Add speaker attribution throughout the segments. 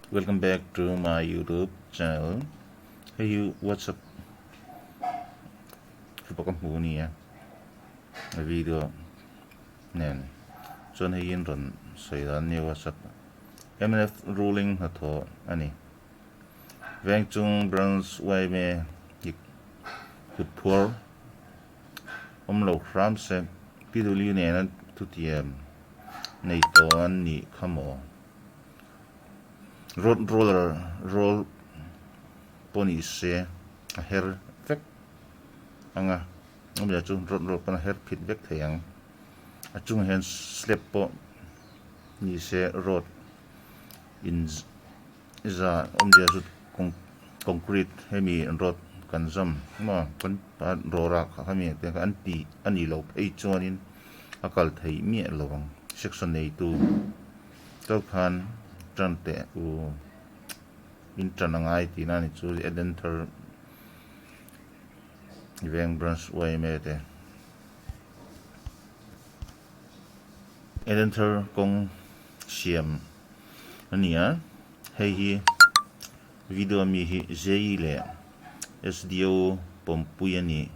Speaker 1: Welcome back to my YouTube channel. Hei hi WhatsApp group a ka hmu ania a video nen chuan hei in rawn sawi dan ania WhatsApp mnf ruling hnathawh a ni. Vengchung branch yma hi kut phuar awm lo hram se PW nena thutiam nei tawh an nih kha maw? Road roller roll pawh ni se a her vek ang a, awmzia chu road roll pawn a her phit vek thei ang. A chungah hian slab pawh ni se road in za awmzia chu concrete hemi road kan zawm maw kan rawra khami te kha an tih a nih loh phei chuanin a kal theih miah lo ang section neitu chauh khan tan teh u in tan a ngai tihna a ni chu Edenthar veng branch yma te Edenthar kawng siam a ni a hei hi video ami hi JE leh SDO pawmpui a nih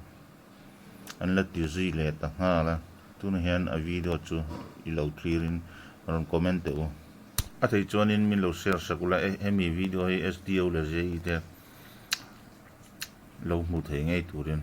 Speaker 1: an la ti zui leh ta nghal a tunah hian a video chu i lo thlir in rawn comment teh u. A thei chuanin min lo share sak ula hemi video hi SDO leh JE te lo hmu thei ngei turin.